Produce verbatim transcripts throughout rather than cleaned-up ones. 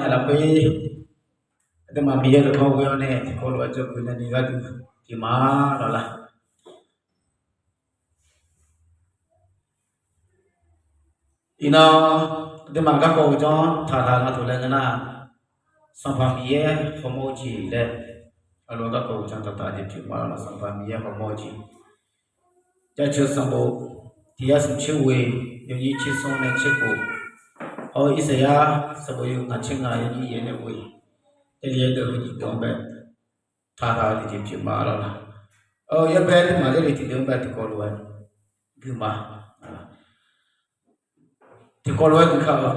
lafkhoer, aqduimaf Miqyaer-euq lafkhoer ghoe-awr nae tiqkawv lof-aer dzawgeuf nae ni gharduq tiqma lawq la. Iqnan, aqduimaf garkawv uqdzan-anr taqtaq nga taq laer ngeur nar, Sanqpaq Miqyaer hawmawr-eu jeq laer, aqlof garkawv uqdzan taqtaq jeq pyeuf ma lawq. Sanqpaq Miqyaer hawmawr-eu jeq, Jaceuq sanqbof tiq yar smq tser ghoe, yawnyir tser smr nae tser khof, hawr-eu Irsaqyar sanqbof yawhuiq ngaq tser ngaq yawnyir yaef nae ghoe, Jarlif aerdeuv heu nyiq deuq-anr bae taqtaq-eu tiqjeq pyeuf ma lawq la. Yawbae aqduimaf Jarlif tiqdeuq-anr bae tiqkawv lof-aer guiqma tiqkawv lof-aer guiqka-eu,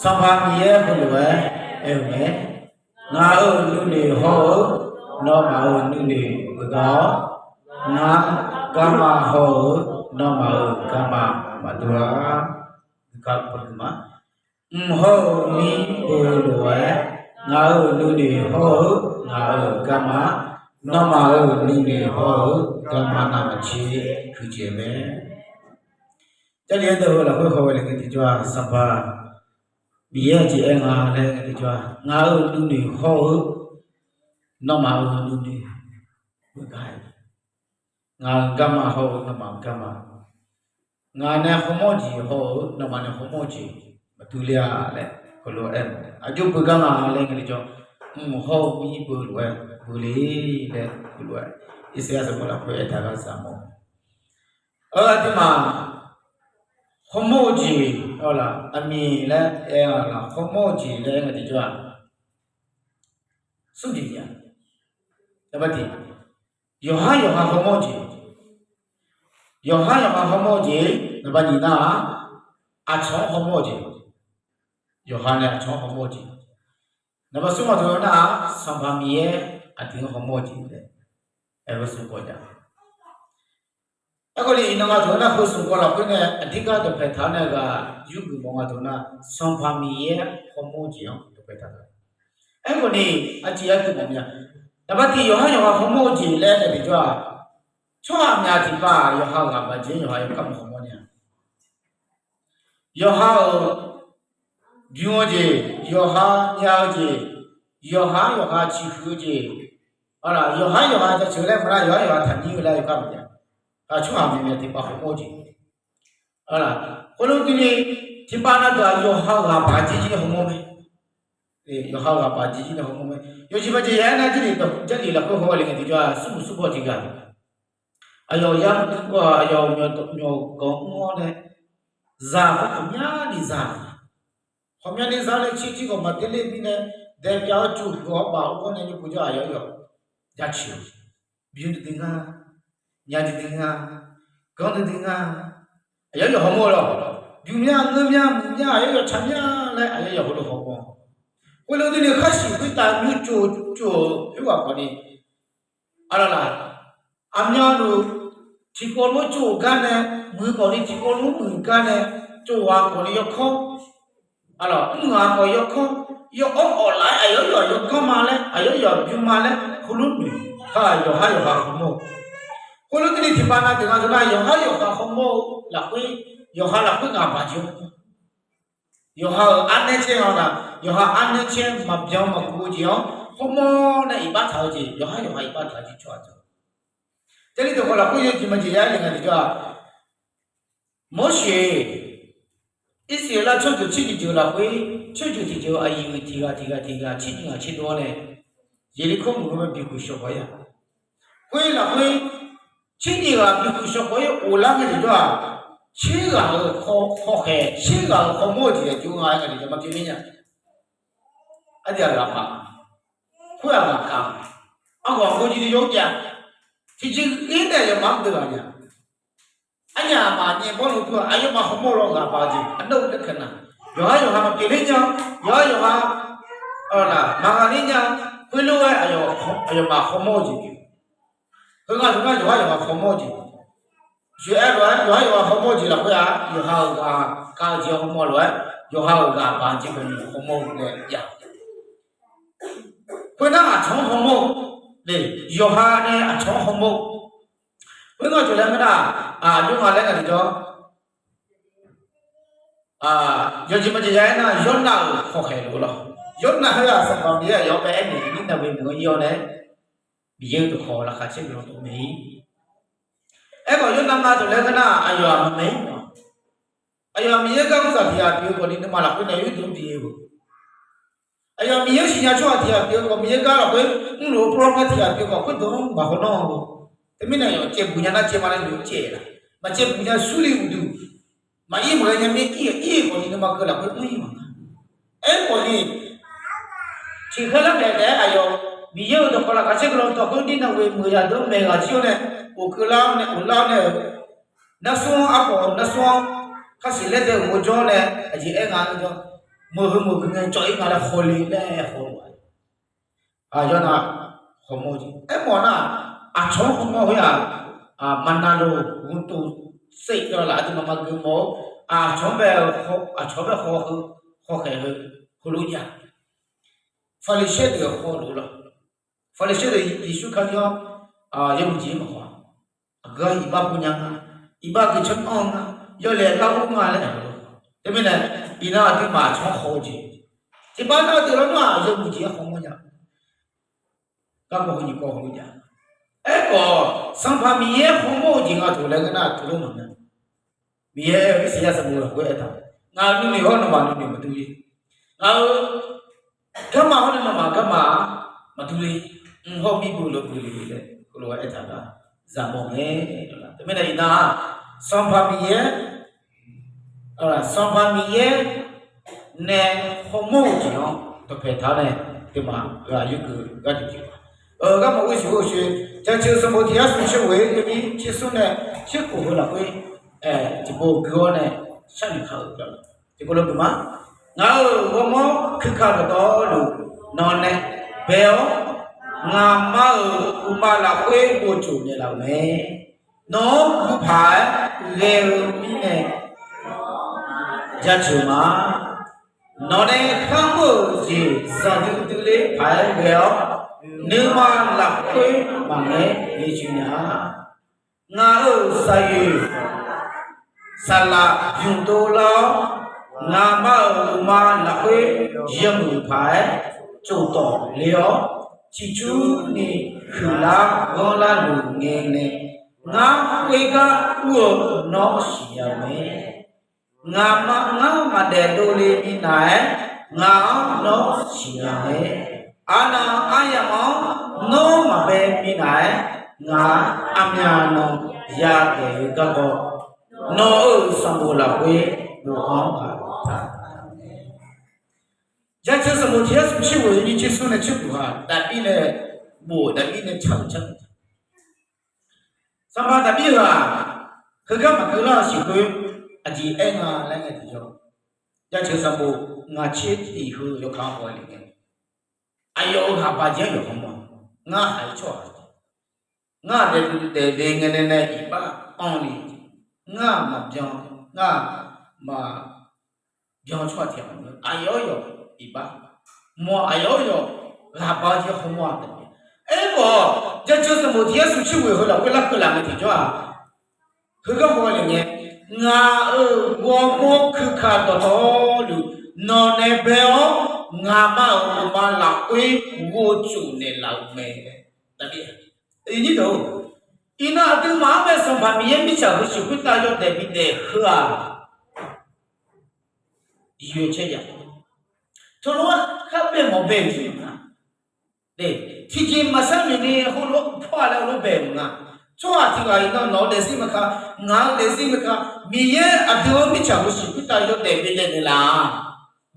Sanqpaq Miqyaer heulof-aer aer-eu mae. Ngaq-euq nuinoeq hawr-eu nawmaf-euq nuinoeq beugar-awr, ngar garma hawr-eu nawmaf-euq garma maqdur-a. Guiqka guiqma, mq hawr-eu mir beulof-aer, ngaq-euq nuinoeq hawr-eu ngaq-euq garma, nawmaf-euq nuinoeq hawr-eu garma navmaqtser huiqdzaeq mae. Jarlif aerdeuv heu lafkhoer haw ghae le ngae tiqjawr-aq, Sanqpaq Miqyaer-euq jeq aer nga laer ngae tiqjawr-aq, ngaq-euq nuinoeq hawr-eu nawmaf-euq nuinoeq beugar-eu, ngaq-euq garma hawr-eu nawmaf-euq garma, ngaq nae hawmawr-eu jeq hawr-eu nawmaf nae hawmawr-eu jeq maqdur ler-a laer heulof-aer aer-eu mae. Aqjox beugar nga laer ngae tiqjawr, mq hawr-eu mir beulof-aer beu le laer heulof-aer Irsaqyar sanqbof lafkhoer aertaq gar zaqmawr-eu. Aqduimaf hawmawr-eu jeq, aqmiq laer aer-a laf, hawmawr-eu jeq laer aer ngae tiqjawr-aq, smrjeq nya. Yawqhar yawqha hawmawr-eu jeq, yawqhar yawqha hawmawr-eu jeq, naqba nyiq nar-aq, aqcawq-anr hawmawr-eu jeq, yawqha nae aqcawq-anr hawmawr-eu jeq, naqba smr nga teu nar-aq, Sanqpaq Miqyaer aqdui-anr hawmawr-eu jeq laer aer-eu smr kawv ja. Aerkhawf ni iqnan nga teu nar, heu smq kawv lafkhoer nae aqdirgar dawqpaeq taq-awr nae ghaq yurgeuf mawf nga teu nar, Sanqpaq Miqyaer hawmawr-eu jeq-anr dawqpaeq taq-a. Aerkhawf ni aqjeq yar geuf mawf mya. Naqba tiq yawqhar yawqha hawmawr-eu jeq laer nae tiqjawr-aq, tsawrhaq myaq tiqpav yawqha ghaq baq jeq-anr yawqha yawkar maqhaw mawr nya. Yawqha-euq bym-eu jeq, yawqha nya-eu jeq, yawqha yawqha ciqhuiq-eu jeq, yawqha yawqha jaceuq laer maqlar, yawqha yawqha taqnyir-eu laer yawkar maqnya. Tsawrhaq myaq myaq tiqpav hawmawr-eu jeq. Khoerlof-aer durni, tiqpav na deuq-aq yawqha ghaq baq jeq jir nae hawmawr mae. Yawqha ghaq baq jeq jir nae hawmawr mae. Yawqjeq baq jeq ya-aer nar, Jarlif lafkhoer haw le ngae tiqjawr-aq, smrmuiq smrbaw tiq ghaq, aqyawf yar mr, aqyawf myawq ganq mr-awr nae, zaq ghawqmyani za, ghawqmyani za-awr nae tser jir ghawqmaf derler mirnae, daepyav-awr tsov huiq-awr baf-awr nae nymr pov jawr-aq, aqyawf yawf jaceuq-eu, bym duidui nga, nya duidui nga, ganr duidui nga, aqyawf yawf hawmawr-eu lawq. Bym mya, ngeur mya, muiq mya, aqyawf yawf tsaq mya laer aqyawf yawf heulof hawmawr. Khoerlof durni khar siq khoertav nymr tsov tsov-eu khoerghaq khawfni, arlaq, aqmyanluf tiqkawv lof-aer tsov gar nae, muiq khawfni tiqkawv lof-aer muiq gar nae, tsov ghaq khawfni yawkawr, arlaq, mr ghaq khawf yawkawr, yawawr awq laf-aer aqyawf yawf yawganr ma laer, aqyawf yawf bym ma laer, khoerlof noeq, ha, yawqhar yawqha hawmawr-eu. Khoerlof durni tiqpav na deuq nga deuq nar, yawqhar yawqha hawmawr-eu lafkhoer, yawqha lafkhoer ghaq baq jeq-anr, yawqha-euq arnaer caer-anr nar, yawqha arnaer caer maqbyan maqguv-eu jeq-anr hawmawr nae iqbax taq-eu jeq, yawqhar yawqha iqbax taq-eu jeq tsawrhaq deuq. Jarlif dawqkawq lafkhoer yawjeq maqjeq ya-aer le ngae tiqjawr-aq, Morseq, Irsaqleqlav tsawrjeuq tser nyiq jeuq lafkhoer, tsawrjeuq tiq jeuq aqyuif tiq ghaq tiq ghaq tiq ghaq tser nyiq ghaq tser dov-awr nae, Yeqlirkawr meuq-anr bae bi guiq shawq khawf-ir-a. Khoer lafkhoer, tser nyiq ghaq bi guiq shawq khawf-ir of lar ngae tiqjawr-aq, tser ghaq-euq hawkhaeq, tser ghaq-euq hawmawr-eu jeq aqjox nga-aer ngae tiqjawr maqpyeuf ler nya. Aqdui-aq ghaq baq, khoer-aq ghaq kaq, arghawq aqgeu jir ni yawr jav, tiqjeq-ir nae aqyawfmaf-anr deuq ghaq nya. Arnyaf aqmaf nyae bawrluf dur-aq, aqyawfmaf hawmawr law ghaq baq-eu jeq aqdawr-eu laer kaq na. Yawqhar yawqha maqpyeuf ler nya. Yawqhar yawqha maqghaq ler nya. Khoerlof-aer aqyawfmaf hawmawr-eu jeq pyeuf. Khoergar teu nar yawqhar yawqha hawmawr-eu jeq, yawqhar yawqha hawmawr-eu jeq lafkhoer-aq, yawqha-euq ghaq kaq-eu jeq hawmawr lof-aer, yawqha-euq ghaq baq-eu jeq hawmawr-eu laer ya. Khoernar aqcawq-anr hawmawr-eu, yawqha nae aqcawq-anr hawmawr-eu. Khoergar teu laer ngeur nar, aqjox nga laer ngaq tiqjawr, Yawjeq maqjeq ya aernar, Yawrnav-euq hawkhaeq lof-eu lawr. Yawrnav khoer-aq, Sanqpaq Miqyaer aqyawf-anr bae aernaeq-eu Nirnavwe meuq-anr ir-awr nae, Miqyaer-euq dawqkawq laqkhaq caer guiqlanq tawq mae-ir. Aerkhawf, Yawrnav nga taq laer geur nar, aqyawf-aq maqmaeq-ir ma. Aqyawf-aq Miqyaer gar mr zaq tiq ghaq pyeuf-eu khawfni, nuima lafkhoer nae yawduq-anr bi-eu. Aqyawf-aq Miqyaer siqnya tsawrhaq tiq ghaq pyeuf-eu khawf, Miqyaer gar lafkhoer mrluf-eu พระพรหม tiq ghaq pyeuf khawf, khoerdeuq-anr maqhaw nanr-eu. Teumirnae aqyawf caevbuq nya nar caev ma laer noeq-aer caev laf. Maqcaevbuq nya surle uqduq, maqir maqghae nya mir-ir-euq ir-euq khawfni, nuima keuv lafkhoer mr-ir maqnga. Aerkhawfni, tiqkhaer lar paeq taef-aer aqyawf Miqyaer-euq dawqkawq laqkhaq caer guiqlanq tawq khoer Nirnavwe meuq yadeuq-anr maeq ghaq jir-awr nae, of keuvlar-awr nae, of lar-awr nae-euq narsmr-anr, arkawv-euq narsmr-anr khar siq laer dae-euq ghovjawr nae, aqjeq aer nga-eu jawr, meuq heu meuq gui ngae cawv-ir nga laer hawle laer haw-eu-aq. Aqyawf nar, hawmawr jeq aermawf nar, aqcawq-anr hawmawr khoer-aq, maqnavloq gmqtuv saev-eu laf aqduimaf maqgeu mawf-awr, aqcawq-anr bae, aqcawq-anr bae haw-eu, hawkhaeq heu, heulof jav. Paqliqsaer deuq haw lof-eu lawr. Paqliqsaer deuq Yeqsur Kali-anr yawmuiq jeq-anr maqhaw-a. Aqgeu-anr iqbax bur nya nga, iqbax geqcanr anr-eu nga, yawlaeq lar ur nga laer aer-eu. Teumirnae, iqnan aqduimaf aqcawq-anr haw-eu jeq, tiqpav nar deuq lawr nar-aq, yawmuiq jeq-anr hawmawr nya. Garkawv heu nyiq kawv hawmawr nya. Aerkhawf, Sanqpaq Miqyaer hawmawr-eu jeq nga taq laer geur nar, taqlof maqngeur. Miqyaer aer-eu Irsaqyar sanqbof lafkhoer aertaq, ngaq-euq nuinoeq hawr nawmaf nuinoeq maqdur le. Ngaq-euq garma hawr nae nawmaf garma maqdur le. Mq hawr mirbuq lawr buq le laer heulof-aer aertaq gar, zaqmawr ngae. Teumirnae iqnan-aq, Sanqpaq Miqyaer, Sanqpaq Miqyaer nae hawmawr-eu jeq-anr dawqpae taq-awr nae, teumaf ghaq yurgeuf gharduq jeq-a. Garma ghoer siq ghoer-eu shoe, Jaceuq sanqbof tiq yar smq tser ghoeq-ir teunyir tser smr nae tser khof heu lafkhoer, tiqpov gui-awr nae sharnoeq kar-eu tiqpov lafkhoer ma. Ngaq-euq ghawrmawr kuirka dawqtawvluf nawq nae bae-awr, ngaqma-euq uqma lafkhoer ghovtsof naeqlaf-euq mae. Nawq-anr guv paq-aer ghae-eu mirnae jaceuq ma. Nawq nae kharmr-euq jeq zanqdui dui ler paq-aer ghae-awr, nuima lafkhoer maqngaer ni joe nya. Ngaq-euq saqyoeq saqlaq bymq dov lar-awr, ngaqma-euq uqma lafkhoer yawmuiq paq-aer tsofdawq ler-awr, ciqcurni huiqlar ghanrlar luf ngae nae, ngar khoergar ur-eu nawr siqnya-eu mae. Ngaqma ngar maqdaef dovle minav-aer, ngaq-anr nawr siqnya-eu mae. Arnan aryamq-anr nawr maqbae minav-aer, ngaq aqmyan nan yadaef-eu garkawv, nawq-euq sanqbof lafkhoer bofanr-anr gaq-eu ta. Jaceuq sanqbof tiq yar smq tser ghoeq-eu nyiq tser smr nae tser khof-aq, Daqbir nae bof-eu, Daqbir nae tsaq-eu tsaq-eu. Sanqpaq Daqbir heu-aq, heugar maqkeuv lar-eu siq khoer aqjeq aer nga laer ngae tiqjawr, Jaceuq sanqbof ngaq tser tiq heu yawkaq-anr haw-aer le ngae, aqyawf-euq ghaqbaq jeq-anr yawqha ma. Ngar haiq tsawrhaq, ngar daefdui daefle ngae nae nae iqbax anr ni, ngar maqbyan, ngar maq byan-eu tsawrhaq tiq ghaq maqngeur. Aqyawf-anr yawf iqbax mawf, aqyawf-anr yawf ghaqbaq jeq hawmawr-a taef. Aerkhawf, Jaceuq sanqbof tiq yar smq tser ghoeq heu lafkhoer larkeuv laf ngae tiqjawr-aq, heugar haw-aer le ngae, ngaq-euq ghawrmawr kuirka dawqtawvluf nawq nae bae-awr, ngaqma-euq uqma lafkhoer ghovtsof naeqlaf-euq mae. Iqnan aqduimaf-anr bae Sanqpaq Miqyaer mirtsaq heusiq khoertav yawdaef bidaef heu-aq, iqyoeq caer ya. Teulof-aer khar bae mawf bae-euq jir maqnga. Tiqjeq maqsar noeq ni heulof-aer pawr-a laer heulof bae maqnga. Tsawrhaq tiq ghaq iqnan nawq-eu daefzir maqka, ngaq-eu daefzir maqka, Miqyaer aqdui-anr mirtsaq heusiq khoertav yawdaef bidaef naeqlaf-aq,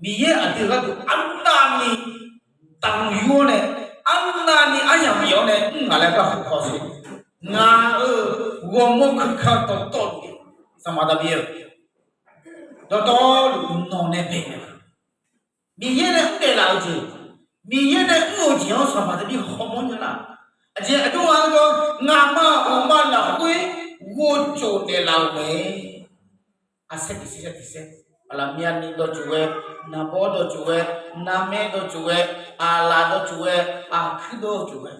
Miqyaer aqdui gharduq arnavni taqmq yur-awr nae, arnavni aryamq bif-awr nae mr ngaq laer gar hawkawv sher. Ngaq-euq ghawrmawr kuirka dawqtawvluf, Sanqpaq Daqbir-eu dawqtawvluf nawq nae bae naeq-a. Miqyaer nae mr daeflaf-eu jeq, Miqyaer nae mr-eu jeq-anr Sanqpaq Daqbir hawmawr nya lar. Aqjeq aqjox-aer ghae-awr, ngaqma-euq uqma lafkhoer ghovtsof naeqlaf-euq mae. Aqsaer tiq saer tiq saer, aqlaf myavnuiv dawqtsof ghae, naqbawr dawqtsof ghae, navmaer dawqtsof ghae, aqlaf dawqtsof ghae, aqkuir dawqtsof ghae,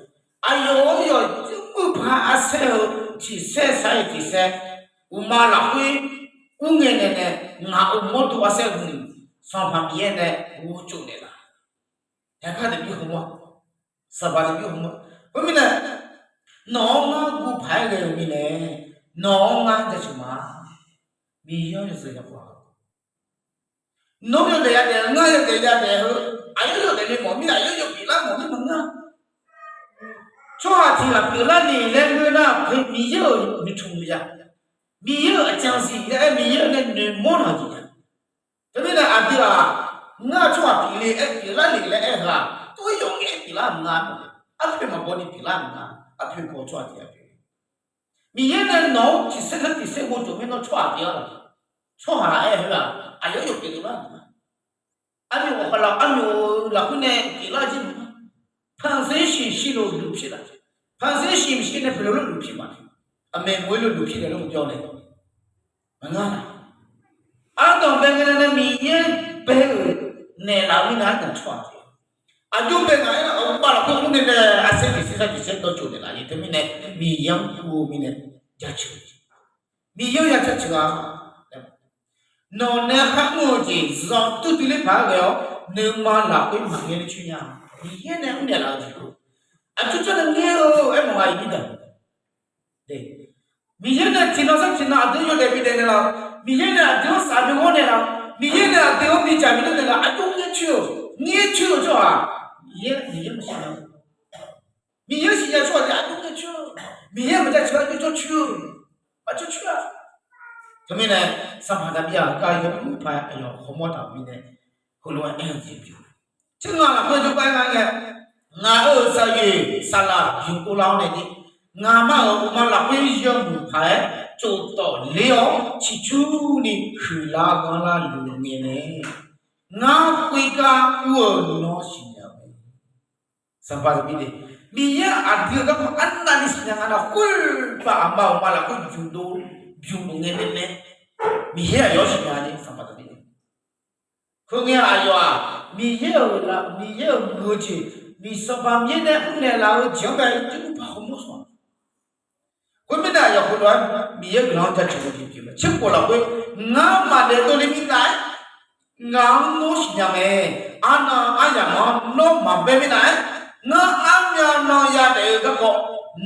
aqyawf-anr yawf muiq paq arsaer-eu tiq saer sar-iq tiq saer, uqma lafkhoer ur ngae nae nae ngaq-euq mawrdo arsaer hmq Sanqpaq Miqyaer nae ghovtsov naeqlaf. Yaqkar deuq bi hmq-awr, Sanqpaq deuq bi hmq-awr, khoermirnae, nawq-anr ngar guv paq-aer ghae-eu mirnae, nawq-anr ngar jaceuq ma. Miqyaer-anr yawzeu ya khawf-a. Nawr yawdaef yadaef-eu, ngar yawdaef yadaef-eu, aqyawf yawdaef le mawf mirnae, aqyawf yawpyeuf lar mawf mirnae maqngeur-a. Tsawrhaq tiq ghaq pyeuflar le laer ngeur nar, Miqyaer-euq noeqtmq ya, Miqyaer-euq aqcawq zif laer aer, Miqyaer-euq nae noeqmawr laq jeq nya. Teumirnae aqdui-aq, ngar tsawrhaq pyeufle aer, pyeuflar le laer aer-eu-aq, tov-ir yawf ngaef-aer pyeuflar maqnga. Arpoeq maqbaw ni pyeuflar maqnga. Arpoeq baw tsawrhaq tiq ghaq pyeuf. Miqyaer nae nawq-anr tiqsaer laer tiqsaer ghovtsov mir nawr tsawrhaq pyeuf-a. Tsawrhaq aer-eu-aq, aqyawf yawpyeuf lar maqnga. Armyawf khawf laf, armyawf-euq lafkhoer nae pyeuflar jir maqnga. ဖန်ဆင်းရှင်ရှိလို့ လူဖြစ်တာ, ဖန်ဆင်းရှင်မရှိဘဲနဲ့ ဘယ်လိုလုပ် လူဖြစ်မှာလဲ. Aqmaeq mof-ir lo luf pir naeq lo byawnaeq maqngar-a. Ardanq bae ngae nae Miqyaer bae-euq naeqlaf-eu mirnae ardanq tsawrhaq taef. Aqjox bae ngaq-aer aqgeu bav lafkhoer mr nae nae arsaer tiqsaer sar tiqsaer dawrcof naeqlaf-ir teumirnae Miqyaer-anr guv-eu mirnae jaceuq. Miqyaer-anr ya jaceuq-a. Nawq nae kharmr-eu jeq zanqtuv tuv ler paq-aer ghae-awr nuima lafkhoer maqngae ler coer nya. Miqyaer nae mr naeqlaf-eu jeq-aq, aqjox jawr nae ngaer-eu aermawf-a iqbir daq. Miqyaer nae tiqnan sar tiqnan aqdui-anr yawdaef bidaef naeqlaf-eu, Miqyaer nae aqdui-anr saf bi ghawr naeqlaf-eu, Miqyaer nae aqdui-anr bi jaq bi dawr naeqlaf, aqjox ngaer coer-eu, ngaer coer-eu tsawrhaq, Miqyaer, Miqyaer maqsiq nya. Miqyaer siqnya tsawrhaq jeq aqjox ngaer coer-eu, Miqyaer maqjaceuq aqjox jawr coer-eu, aqjox coer-a. Teumirnae Sanqpaq Daqbir-aq gar yawmuiq paq-aer aqyawf hawmawr taq-euq mirnae, heulof-aer aer-eu jeq pyeuf. Tser ngaq lafkhoer jawrgar aer nga ngae, ngaq-euq saqyoeq saqlaq bymq dovlar-awr nae de, ngaqma-euq uqma lafkhoer yawmuiq paq-aer tsofdawf ler-awr ciqcurni huiqlar ghanrlar luf ngae nae, ngar khoergar ur-euq nawr siqnya-eu mae. Sanqpaq Daqbir de, Miqyaer aqdui-euq garkawv arnavni siqnya nga nar, khoerbar aqma uqma lafkhoer bymq dov bymq luf ngae nae mae. Miqyaer aqyawf-anr siqnya ni Sanqpaq Daqbir de. Khoerngae aqyawf-aq, Miqyaer-euq la, Miqyaer-euq muiq-eu jeq, Miqsanqpaq Miqyaer nae mr naeqlaf-eu jeq-anr bae ircuf par hawmawr smq-a. Khoermirnae aqyawf heulof-aer Miqyaer guiqlanq-anr jaceuq-eu jeq pyeuf mae. Tser khof lafkhoer, ngar maqdaef dovle mirnav-aer, ngaq-anr nawr siqnya mae. Arnan aryamq-anr nawr maqbae mirnav-aer, ngar armyan nan yadaef-eu garkawv,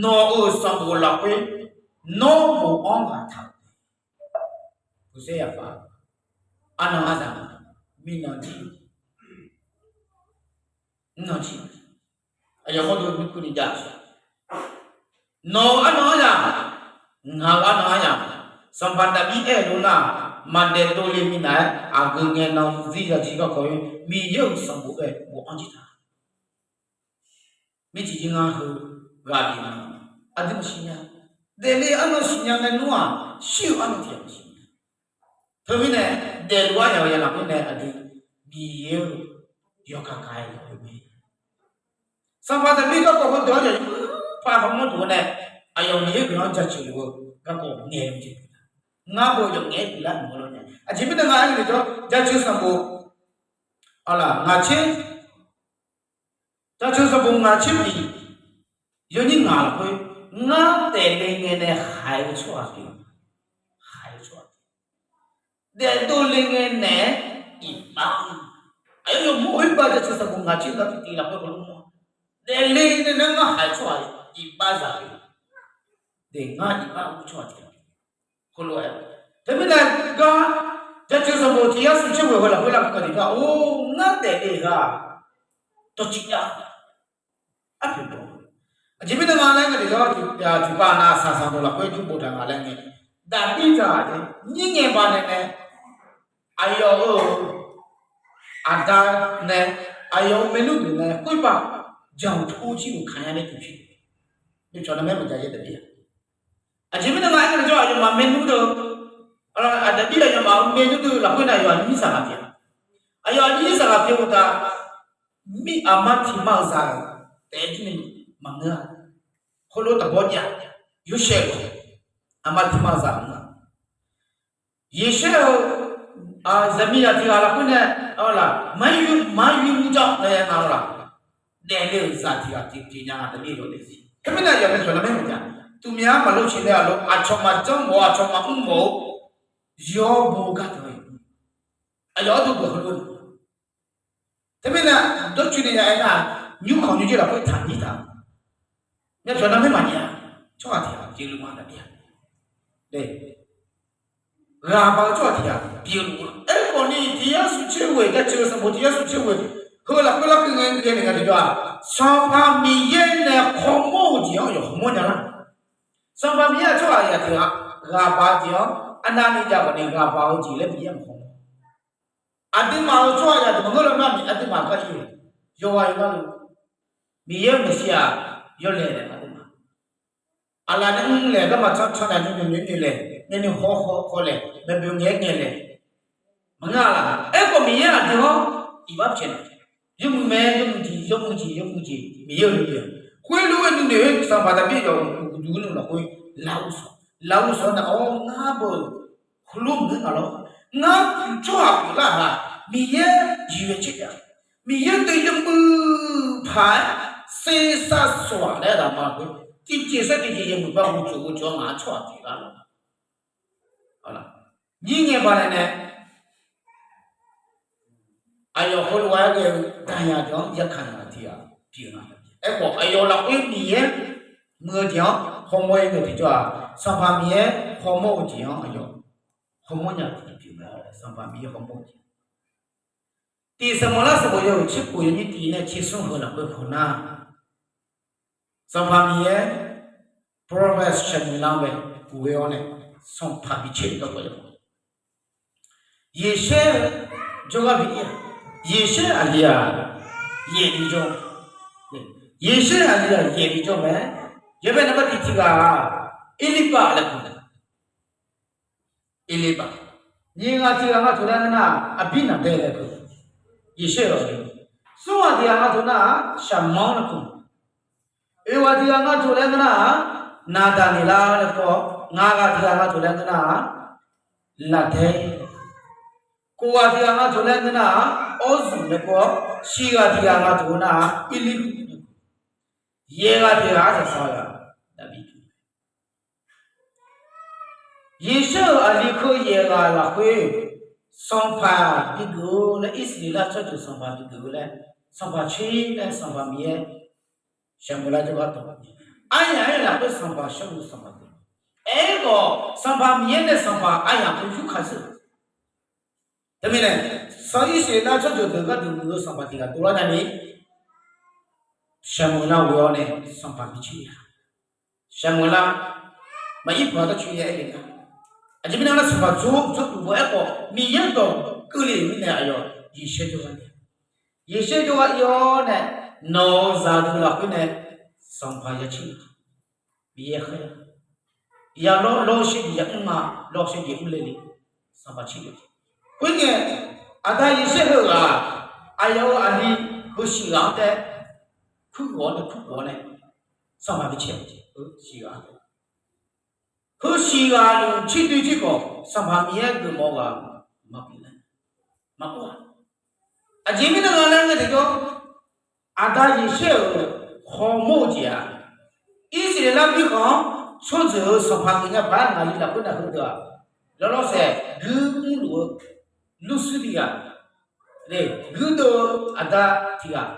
nawq-euq sanqbof lafkhoer nawr bofanr ghaq taq-euq mae. Arnan aryamq, mirnan jir, mrnan jir, aqyawf mawrdo nuikeuv ni jav-eu, nawq-euq arnan aryamq, ngaq-euq arnan aryamq, Sanqpaq Daqbir aer-eu lof nar, maqdaef dovle mirnav-aer aqgeu ngae nan zir ya jir garkawv-ir Miqyaer-euq sanqbof bae bofanr jir taq. Mircif jir ngar heu ghaq bif nga. Aqdui maqsiq nya. Daefle arnan siqnya ngae nmr-aq, shir-eu arnan tiq ghaq maqsiq nya. Teumirnae daefluf-aer yaq-eu ya lafkhoer nae aqdui Miqyaer-eu yawkaq kaq-aer lafkhoer mae. Sanqpaq Daqbir garkawv heudeuq-anr yawqjeq paq hawmawr duq-eu nae, aqyawf Miqyaer guiqlanq-anr jaceuq luf-eu garkawv ngaeq-eu jeq, ngar bo yawf ngaeq-aer pyeuflar mawf-eu lawr nya. Aqjeq mirnae nga aer-eu jeq jawr, Jaceuq sanqbof, a laq, ngaq tser, Jaceuq sanqbof ngaq tser tiq, yawnyir ngaq lafkhoer, ngar daefle ngae nae haiq-eu tsawrhaq pyeuf, haiq-eu tsawrhaq pyeuf, daefdov le ngae naeq-aer iqbax-eu, aqyawf yawqmawr khoerbav Jaceuq sanqbof ngaq tser lar tiq tiq lafkhoer heulof mawr, daefle nae nae ngar haiq-eu tsawrhaq iqbax zaq pyeuf, daef ngar iqbax ur tsawrhaq tiq ghaq pyeuf. Khoerlof-aer, teumirnae gar, Jaceuq sanqbof tiq yar smq tser ghoeq heu lafkhoer lar keuv tiqgar, or, ngar daefle-eu ghaq dawqciv jav, arpoeq baw. Aqjeq mirnae nga laer nga tiqgar, tiqpav nav saqsaq dawq lafkhoer jur boftaq nga laer ngae, Daqbir zaq-aq, nyir ngae banae nae aqyawf-euq aqda nae, aqyawf-euq maernmr deuq nae khoerbav janq tor jir-euq kaqnya nae tiqpir, yawcawq nae maer maqjav yaer Daqbir-a. Aqjeq mirnae nga aer-eu jawr, aqyawfmaf maernmr deuq, Daqbir aqyawfmaf-euq maernmr deuq lafkhoer nae aqyawf aqnyir saqlaq pyeuf, aqyawf aqnyir saqlaq pyeuf-eu uqtaf, mir aqma tiq ma-euq zaq-euq taef-aer jir ni maqngeur-a. Heulof taqbawr jav, Yorsaev-euq aqma tiq ma-euq zaq-euq nga. Yeqsaer-eu zaqmiqzaq tiq ghaq lafkhoer nae, a laq, maqyuif maqyuif murjawr nae ya nga laq, daefle-euq zaq tiq ghaq tiq tiq nya nga Daqbir yawdaef zir. Khoermirnae yawqmae cawq nar maer maqjav, tuqmya-anr maqlof ciq nae aqlof aqcawq maqjanr mawf-eu aqcawq maqmr mawf-eu yawr bo gar taq-eu Aqyawf arduq geuf heulof-aer, teumirnae dawrcoeni ya aernar, nymrkhanq nymrjoer lafkhoer taqnyir taq. Myavpyawq nar maermaqnya-a, tsawrhaq tiq ghaq pyeufluf ma taqbi-a. Ghaq baq-eu tsawrhaq tiq ghaq pyeufluf-a. Aerkhawf ni tiq yar smq tser ghoeq, jaceuq-eu sanqbof tiq yar smq tser ghoeq, heu lafkhoer larkeuv ngae ngae naeq nga tiqjawr-aq, Sanqpaq Miqyaer nae hawmawr-eu jeq-anr yawq hawmawr nya lar. Sanqpaq Miqyaer-aq tsawrhaq yaq tiq ghaq ghaq baq-eu jeq-anr arnavni jav khawf ni ghaq baq-eu jeq laer Miqyaer maqhaw. Aqduimaf-euq tsawrhaq yaq deuq maqngeur law nar ni aqduimaf gar ir-eu yawqghaq yawqghaq luf Miqyaer-euq maeqshi-aq yawlaeq laeq aqduimaf aqlaf nae mrlaeq garma tsanr tsanr nae noeqnoeq noeqlaeq, naeni haw haw haw laeq, maeqboeq ngaeq-aer ngaeq laeq. Maqngeur-a laf. Aerkhawf Miqyaer aqdui-anr iqbax pyaeqnaeq, yawmuiq mae, yawmuiq jeq, yawmuiq jeq, yawmuiq jeq Miqyaer-euq nuinoeq. Khoerlof-aer nuinoeq-aer Sanqpaq Daqbir yawf uqduq nmr lafkhoer laf uqsawq, laf uqsawq nae-awr ngar beu heulof maqngeur nga lawr. Ngar tsawrhaq pyeuflar-aq, Miqyaer jeq ghae caer taef-a. Miqyaer deuq yawmuiq paq-aer sersar sawq-aq laer ghaq ma lafkhoer tiqjeq sar tiqjeq yawmuiq paq ghovcof ghovcof-awr ngaq-anr tsawrhaq pyeuflar lawr. Nyir ngae baqdanae nae aqyawf heulof-aer ghae-eu daqyaq deuq-anr yakaq nya tiq ghaq pyeuf nga. Aerkhawf aqyawf lafkhoer Miqyaer muiq-eu jeq-anr hawmawr-ir ngae tiqjawr-aq, Sanqpaq Miqyaer hawmawr-eu jeq-anr aqyawf hawmawr nya tiq ghaq pyeuf nga. Sanqpaq Miqyaer hawmawr-eu jeq, tiq Saqmawrlar sanqbof yawhuiq tser khof yawnyir tiq nae tser smr heu lafkhoer hawnar, Sanqpaq Miqyaer Prophet Saqmawrlar-anr bae ghoe-awr nae sanqpaq bi caer-eu garkawv ya. Yeqshaer jawrgar bi ir-a. Yeqshaer aqli-aq yaef bi jawr, Yeqshaer aqli-aq yaef bi jawr mae. Yawbae naqba tiq tiq ghaq-aq, Erlirbav laer kur-a. Erlirbav. Nyiq ghaq tiq ghaq nga taq laer ngeur nar-aq, Aqbirnaqbaer laer kur-a. Yeqshaer-euq aqli. Smr ghaq tiq ghaq nga taq nar-aq, Saqmanr laer kur-a. Oeq ghaq tiq ghaq nga taq laer ngeur nar-aq, Naqdaqneqlar laer kur-awr, ngaq ghaq tiq ghaq nga taq laer ngeur nar-aq, Laqdaer. Kof ghaq tiq ghaq nga taq laer ngeur nar-aq, Awrzmq laer kur-awr, shiq ghaq tiq ghaq nga taq nar-aq, Erlirhuq. Yaeq ghaq tiq ghaq arsaq saq-eu ghaq Daqbir. Yeqshaer-euq aqli keuv yaeq ghaq lafkhoer sanqpaq bigeuf-eu laer, Irsaqleqlav tsawrjeuq sanqpaq bigeuf-eu laer, sanqpaq tser laer Sanqpaq Miqyaer Saqmawrlar jawrgar tawq. Aryamq-aer lafkhoer sanqpaq shawr-eu sanqpaq geuf. Aerkhawf Sanqpaq Miqyaer nae sanqpaq aryamq-anr yurkaq zeur. Teumirnae, sanq Irsaqleqlav tsawrjeuq deuq gharduq muiq-eu sanqpaq tiq ghaq dovlar nya ni, Saqmawrlar ghoe-awr nae sanqpaq bi caer-a. Saqmawrlar maqir paq-a darcoeni aer-eu nar, aqjeq mirnae nar sanqpaq tsawr tsawr uqbo aerkhawf Miqyaer dawq keuvle-euq mirnae aqyawf Yeqshaer jawrgar ir-a. Yeqshaer jawrgar ir-awr nae, nawq-euq zaqdeuq lafkhoer nae sanqpaq ya caer-a. Miqyaer khaer-a. Ya lawr lawr shaer jeq ya mr ma, lawr shaer jeq mr le le, sanqpaq caer-a. Khoerngae, aqda Yeqshaer heughaq-aq, aqyawf-euq aqli heu shiq ghaq-anr tae kurghof-awr nae kurghof-awr nae, sanqpaq bi caer-a. Heu shiq ghaq-anr tae, heu shiq ghaq luf caer dui caer khawf, Sanqpaq Miqyaer geufmawf-eu ghaq maqbi lar, maqkor-a. Aqjeq mirnae nga laer ngae tiqjawr, aqda Yeqshaer-euq hawmawr-eu jeq-aq, Irsaqleqlav mirkhanq-anr tsawrjeuq-euq sanqpaq geuf nya paq-aer ngaqli lafkhoer nar heudeuq-aq, lawrlawr saef guir mrluf-eu lurshuir tiq ghaq, guirdeuv-eu aqda tiq ghaq,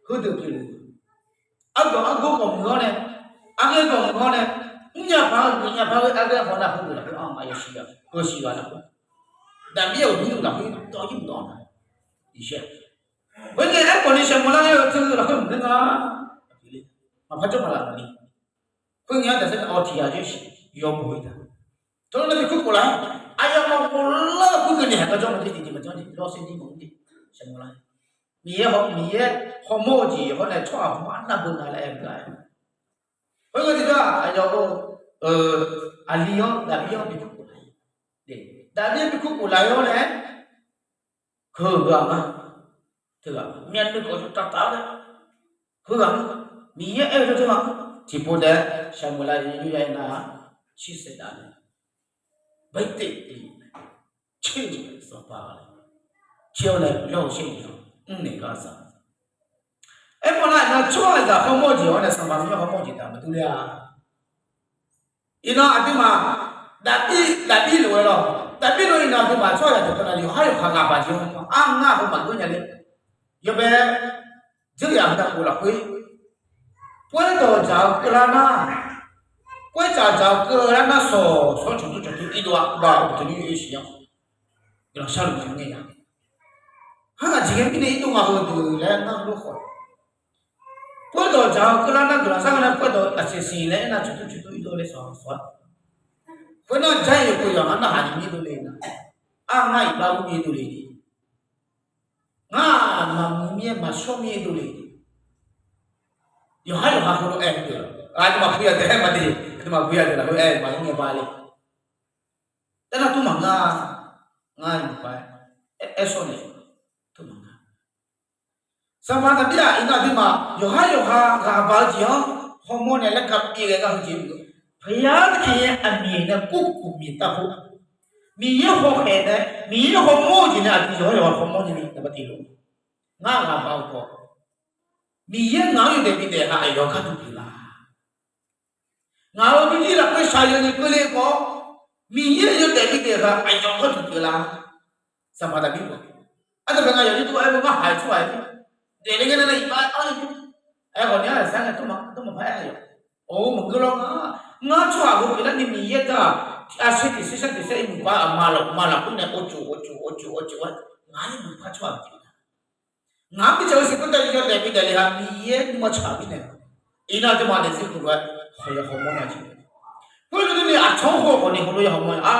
heudeuq pyeufluf-eu argawq argawr ghawqmuiq-awr nae, arghaer ghawqmuiq-awr nae, mrnya paq-eu geuf nya paq-eu arghaer haw nar heudeuq lafkhoer-anr aqyawf shiq ghaq, heu shiq ghaq lafkhoer, Daqbir-euq guirdeuv lafkhoer dawq-ir mqdawq-a. Khoerngae aerkhawf ni Saqmawrlar aer-eu teu lafkhoer maqngeur nga. Maqpar jawr maqlaf maqni. Khoerngae-anr daqsar nae awq tiq ghaq jawr shiq yawmuiq-ir taq. Teulof nar bi kur khof laf-aer, aqyawfmaf khof lar-eu khoerkeuvni haq gar jawr maqjawr jeq jeq maqjawr jeq lawr saer jir mawf-ir jeq Saqmawrlar. Miqyaer haw, Miqyaer hawmawr-eu jeq hawr nae tsawrhaq hawmawr arnavbeu nga laer aer-eu gar-aer. Khoerngae tiqjawr-aq aqyawf-euq aqli-anr Daqbir-anr bi kur khof laf-ir. Daqbir-anr bi kur khof laf-ir-awr nae, heughaq nga, teughaq myavnuiv khawf yawtaf taf-aer, heughaq nga, Miqyaer aer-eu jawr teughaq nga. Tiqpov taef-aer Saqmawrlar yawya aer nar-aq, shir saef dav nae, baer teq, caer-eu sanqpaq, caer-awr nae yawr-eu shaer-eu mrnaeq gar za. Aerkhawf nar, iqnan tsawrhaqzaq hawmawr-eu jeq-awr nae Sanqpaq Miqyaer hawmawr-eu jeq taq maqdur ler-a. Iqnan aqduimaf Daqbir, Daqbir lof-aer lawr. Daqbir dov iqnan aqduimaf tsawrhaq yawqha yawqha ghaq baq jeq-anr arngar heu maqgeur nya le. Yawbae dzeur yaq heu daqkhof lafkhoer, poerdawq dzaq-eu keuvlar nar, poerdawq dzaq-eu keuvlar nar sawq sawr cawqtur cawqtur irdov-a, baq uqduq ni oe siq-anr guiqlanq sharluf ngae ya. Har aqjeq ghae mirnae irdov nga heudeuq laer ngar lof khawf, poerdawq dzaq-eu keuvlar nar guiqlanq sharluf ngae, poerdawq aqsiq siq laer aernar cawqtur cawqtur irdov le sawq sawq-a. Khoernar jar-eu yawqkhof yawq ngar narhaq ni mir dovle nar, arngar iqbax ur mir dovle ni, ngar maqmuiq mir-aer maqshawr mir dovle ni, yawqhar yawqha heulof-aer deuq-a, aqduimaf puiv ya deuq-aer maqde, aqduimaf puiv ya deuq lafkhoer aer maqngeur ngae ba le. Aernar tmr maqngeur-a, ngar iqbax aer shawr nae tmr maqngeur. Sanqpaq Daqbir-aq iqnan aqduimaf yawqhar yawqha ghaq baq-eu jeq-anr hawmawr nae laer gaq pyeuf ghae gar heujeq-eu, Paqyar tiqkhaeq-aer aqmiq nae kurkuf miq taf khof, Miqyaer hawkhaeq nae Miqyaer hawmawr-eu jeq nae aqdui yawqhar yawqha hawmawr nae ni naqba tiq lof, ngar ghaq baq-eu khawf, Miqyaer ngaq-anr yawdaef bidaef ha aqyawf gharduq pyeuflar. Ngaq-euq birjir lafkhoer shaqzanq ni keuvle khawf, Miqyaer yawdaef bidaef ha aqyawf gharduq pyeuflar. Sanqpaq Daqbir-a, ardanqbae nga yawqjir dur aer-eu ngar haiq tsawrhaq-ir daefle ngae nae iqbax ar-eu aerkhawf ni-a sar ngae tmr maqpar aer-a yawq. Or maqngeur lawr nga, ngar tsawrhaq heu pyeuflarni Miqyaer teu-aq, arsaer tiq saer sar tiq saer iqmuq par aqma lafkhoer nae ovcof ovcof ovcof ovcof-aer ngaq-anr iqmuq par tsawrhaq pyeuf-a. Ngaq-anr mirtsaq-eu siq khoertav yawdaef bidaef le ha Miqyaer nuima tsaq mirnae, iqnan aqduimaf daefzir khoerlof-aer hawq ya hawmawr nya jeq. Khoerlof-aer ni aqcawq-anr haw khawf ni heulof ya hawmawr nya-a.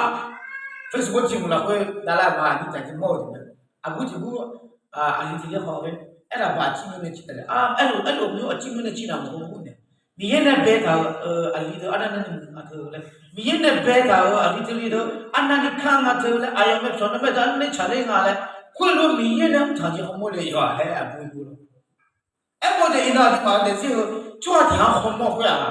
Facebook tiq muiq lafkhoer davlar-eu ma aqnyir taq jir mawr-eu jeq mae. Aqbur tiq bur, aqli tiq ler haw-aer, aerlaf baq aqcir mur nae cir taq le, aerlof aerlof mur aqcir mur nae cir naq maqhaw mur nae, Miqyaer nae baetaq-euq aqli deuq arnavni muiq nga teu laer, Miqyaer nae baetaq-euq aqli teu li deuq arnavni kar nga teu laer, aqyawf mae pyawq nar mae deuq arnavni tsaqler nga laer, khoerlof Miqyaer nae mrtaq jeq hawmawr le yawq-aq laer aqbur bur-eu Aermawf-eu jeq iqnan aqduimaf-euq daefzir heu tsawrhaq tiq ghaq hawmawr khoer-aq,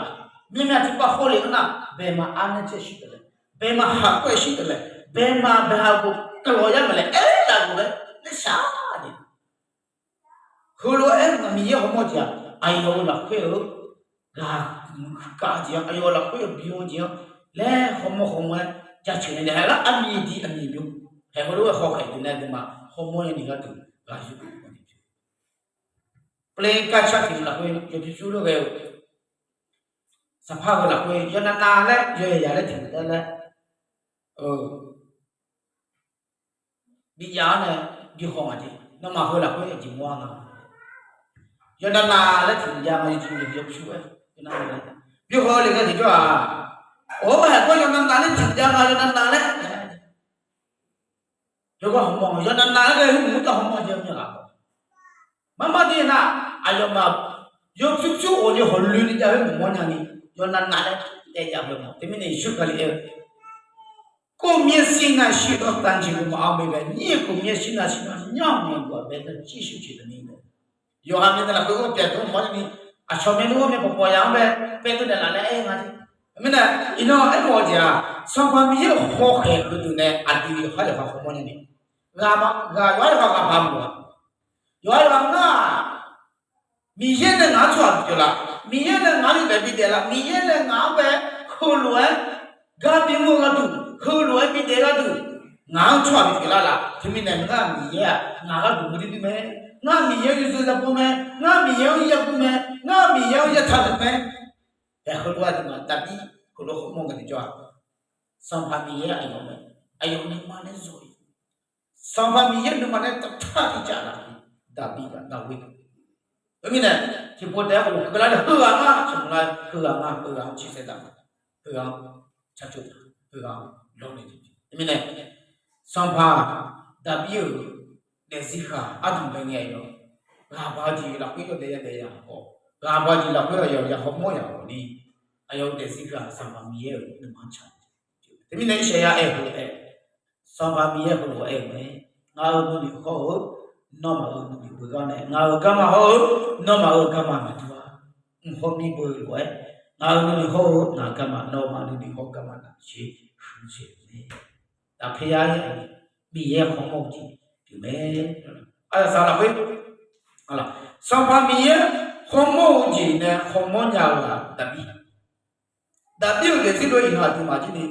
myavmyav tiqpav hawle-eu nar, baema arnav caer shir taef laer, baema haq khoer shir taef laer, baema bae haq khof kawq yar mae laer aerlaf-euq laer, laer shaq-a de. Heulof-aer Miqyaer hawmawr jeq-aq, aqyawf-euq lafkhoer-eu ghaq muiq huiqkav jeq-anr, aqyawf-euq lafkhoer-eu bimawr jeq-anr laer hawmawr hawmawr-aer jaceuq nae naeq-aer lar aqmiq diq aqmiq bymr, haeq heulof-aer hawkhaeq deuq nae aqduimaf hawmawr-aer ni gharduq ghaq yur-eu Pavlin kar car tiq muiq lafkhoer yawpyur pyur lof ghae-eu, Sanqpaq heu lafkhoer yawnav nav laer yawqyaq yaq laer tiq muiq taef laer, bijav-anr nae bi haw ngaq jeq. Nawmaf heu lafkhoer aqjeq mawr-a nga. Yawnav nav laer tiq muiq jav nga yawjeq yawpyur-aer, bi haw le ghae tiqjawr-aq, or haeq gawr yawnav nav laer tiq muiq jav nga yawnav nav laer Yawgawr hawmawr yawnav nav laer ghae-eu mr tav hawmawr jeq myanr laf-awq. Marmar dir nar, aqyawfmaf yawpyur pyur of ni hawqloe ni jav-aer maqmawr nyani, yawnav nav laer aer jav-eu mawf. Teumirnae Yeqsur Kali aer-eu, ကိုယ့်မျက်စိ၌ရှိသောသံချေကို မအောက်မေ့ဘဲ ညီအစ်ကိုမျက်စိ၌ရှိသော မျက်ဝါးကိုပဲ ကြည့်ရှုစေတည်း Yawqha myavnuiv lafkhoer ghoer pyaeq dmr mawrni, aqcawq myavnuiv ghoer myav pawqpawq ya-anr bae paev dov naeqlaf laer aer-eu nga jeq. Mirnae iqnan aermawf-eu jeq-aq, Sanqpaq Miqyaer-euq hawkhaeq heudeuq nae aqdui yawqhar yawqha hawmawr nyani, ghaq yawqhar yawqha ghaq baq mawf-a. Yawqhar yawqha ngar-aq, Miqyaer nae ngaq-anr tsawrhaq bipyeuf laf, Miqyaer nae ngaq-anr yawdaef bidaef laf, Miqyaer nae ngaq-anr bae heulof-aer gar bimr-eu gharduq, heulof-aer bidaef gharduq, ngaq-anr tsawrhaq bipyeuf lar laf. Teumirnae ngar Miqyaer-aq ngaq gharduq meuq duidui mae. Ngar Miqyaer-anr yawzeu yabawr mae. Ngar Miqyaer-anr yarguv mae. Ngar Miqyaer-anr yartaq duq mae. Aer heulof-aer aqduimaf Daqbir heulof hawmawr ngae tiqjawr-aq, Sanqpaq Miqyaer aqyawf mae. Aqyawf nuima nae zawq-iq, Sanqpaq Miqyaer nuima nae taqtar tiqjav laf-eu Daqbir-aq Daqwir. Khoermirnae tiqpov taef-aer ghofkeuv lar nae heughaq ngar shaqmq lar, heughaq ngar heughaq-anr ciqsaer taq, heughaq-anr carcoq taq, heughaq-anr lawrnaeq jeq. Teumirnae Sanqpaq Daqbir-euq daefzir ghaq ardanq bae ngae yawf, ghaq baq-eu jeq lafkhoer yawdaef yadaef ya khawf, ghaq baq-eu jeq lafkhoer aqyawf ya hawmawr ya khawf ni, aqyawf-euq daefzir ghaq Sanqpaq Miqyaer-euq nuima-anr tsaq. Teumirnae Irsaqyar aer-eu, Sanqpaq Miqyaer heulof-aer aer-eu mae, ngaq-euq nuinoeq hawr-eu, nawmaf-euq nuinoeq beugar nae ngaq-euq garma hawr-eu, nawmaf-euq garma maqdur-a. Mq hawmir beu lof-aer, ngaq-euq nuinoeq hawr-eu ngaq-euq garma, nawmaf nuinoeq hawr-eu garma navluf sher huiqdzaeq-eu mae. Daqpaer yar-aer Miqyaer hawmawr-eu jeq pyeuf mae. Aqyawf saq lafkhoer, Sanqpaq Miqyaer hawmawr-eu jeq nae hawmawr nya-eu-aq Daqbir. Daqbir-euq daefzir lof-aer iqnan aqduimaf jir ni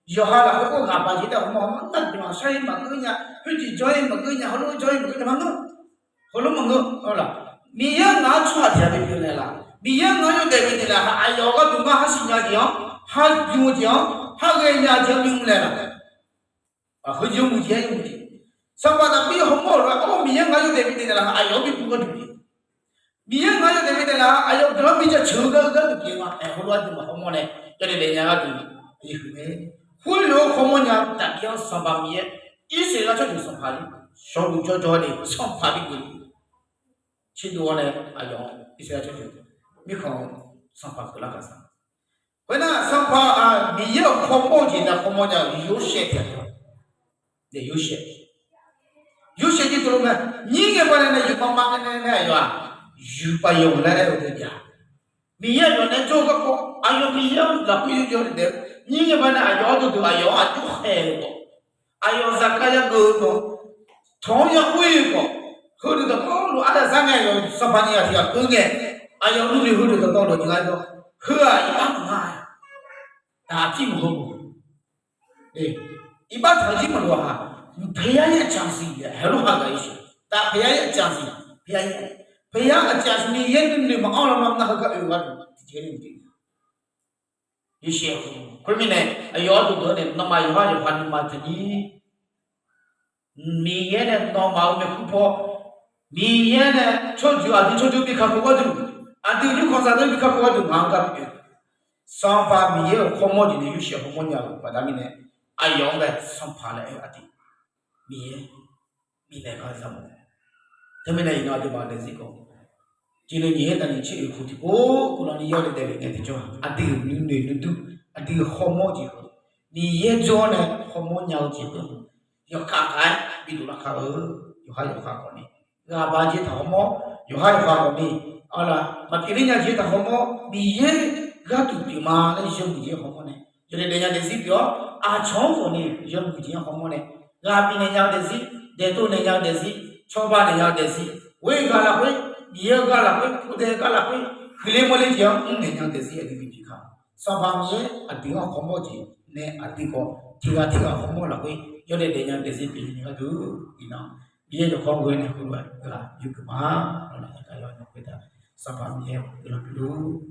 Yawqha lafkhoer ghaq baq jeq taef hawmawr-anr nar dmq-aq shar-ir maqngeur nya, khoerjeq jawr-ir maqngeur nya, heulof jawr-ir maqngeur nya maqngeur. Heulof maqngeur-a laq. Miqyaer-anr ngaq-anr tsawrhaq tiq ghaq bipyeuf naeq laf. Miqyaer-anr ngaq-anr yawdaef bifnaeq laf, aqyawf gharduq ngar har siqnya jeq-anr, har bym-eu jeq-anr, har ghaenya jeq-anr bym naeq laf. Aqkhoer yawmuiq jeq-aer yawmuiq jeq. Sanqpaq Daqbir hawmawr-euq lof-aer, or, Miqyaer ngaq-anr yawdaef bifnaeq naeq laf, aqyawf-anr bipyeuf gharduq pyeuf. Miqyaer ngaq-anr yawdaef bifnaeq laf, aqyawf guiqlanq bijaq ceuq-eu gar-eu gharduq pyeuf ma. Aer, heulof-aer aqduimaf hawmawr nae yawdaef daef nya gharduq, aqyuif huiq mae. Khoerlof-aer hawmawr nya-eu Daqbir-anr Sanqpaq Miqyaer, Irsaqleqlav tsawrjeuq Sanqpaq ni, shawqluf jawrjawr ni Sanqpaq bigeuf-eu. Tserdov-awr nae aqyawf-anr Irsaqleqlav tsawrjeuq mirkhanq-eu Sanqpaq keuvlar gaq sar. Khoernar, Sanqpaq, a, Miqyaer-euq hawmawr-eu jeq nae hawmawr nya-euq Yorsaev taef-a. Nae Yorsaev, Yorsaev jir teulof mae. Nyir ngae baqdanae nae yuif mavmav ngae nae aqyawf-aq, yuif pav yawq laer aer-eu deuq jav. Miqyaer aqyawf nae jawr-eu garkawv, aqyawf Miqyaer-anr lafkhoer yawjawr nae daef-eu. Nyir ngae baqdanae aqyawf-anr dawqdeuq aqyawf-anr aqjox khaeq-eu khawf, aqyawf zaqkhav yageuf-eu khawf, tawq-anr yaqkhoer-eu khawf, heudeuq dawqtawvluf aryaq zar ngae, aqyawf Sanqpaq ni aqtiq ghaq keuv ngae, aqyawf nuinoeq heudeuq dawqtawvluf jeq ngar-aer dawr, heu-aq iqbax maqnga-a. Taqjir maqhawmawf, iqbax taqjir maqlof-aq, ဘုရားရဲ့ အကြံစည် haeq lof ha gaq-ir sheuq. ဘုရားရဲ့ အကြံစည်, ဘုရားရဲ့, ဘုရား အကြံစည် Miqyaer nuinoeq maqanr lar ma nar heugar oe gharduq tiqjeq-aer nae mqdui Yorsaev, khoermirnae aqyawf-anr dawqdeuq-anr nae nawmaf yawqhar yawqha nuima taqnyir. Miqyaer nae nawmaf-euq maeqhu paw, Miqyaer nae tsawrjeuq aqdui tsawrjeuq bi kakhof gharduq, aqdui nymrkhanqzaq deuq bi kakhof gharduq ngaq-anr gar pyeuf. Sanqpaq Miqyaer-euq hawmawr jeq nae Yorsaev hawmawr nya-euq baqda mirnae, aqyawf-anr bae Sanqpaq laer aer-eu aqdui, Miqyaer, bifnaeq gar za mawf. Teumirnae iqnan aqduimaf daefzir khawf, jeqneuq nyiq-aer taqnyiq tser oeq khof tiqpov khof lawni yawdaef daefle ngae tiqjawr-aq, aqdui-euq nuinoeq nuidur, aqdui-euq hawmawr jeq-eu Miqyaer jawr-awr nae hawmawr nya-eu jeq khoer-aq, yawkaq kaq-aer bidov lar kar-eu. Yawqhar yawqha khawfni, ghaq baq jeq taq hawmawr, yawqhar yawqha khawfni, arlaq maqpyeuf ler nya jeq taq hawmawr, Miqyaer gharduq pyeuf ma laer yawmuiq jeq-anr hawmawr nae, yawdaef daef nya daefzir pyeuf-awr, aqcawq-anr khawfni yawmuiq jeq-anr hawmawr nae, ghaq bifnaeq nya-eu daefzir, daeftov naeq nya-eu daefzir, cawba naeq nya-eu daefzir, ghoer-eu gar lafkhoer, Miqyaer-eu gar lafkhoer, pov dae-eu gar lafkhoer, huiqler mawrler jeq-anr mrnaeq nya-eu daefzir aqdui bipyeuf kar. Sanqpaq Miqyaer aqdui-anr hawmawr jeq nae aqdui khawf tiq ghaq tiq ghaq hawmawr lafkhoer yawdaef daef nya-eu daefzir pyeuf nya gharduq, iqnan Miqyaer dawqkawq ghoe nae heulof-aer ghaq yurgeuf ma. Lawr, aqkar yawqnan khoertav Sanqpaq Miqyaer-euq guiqlanq pyeufluf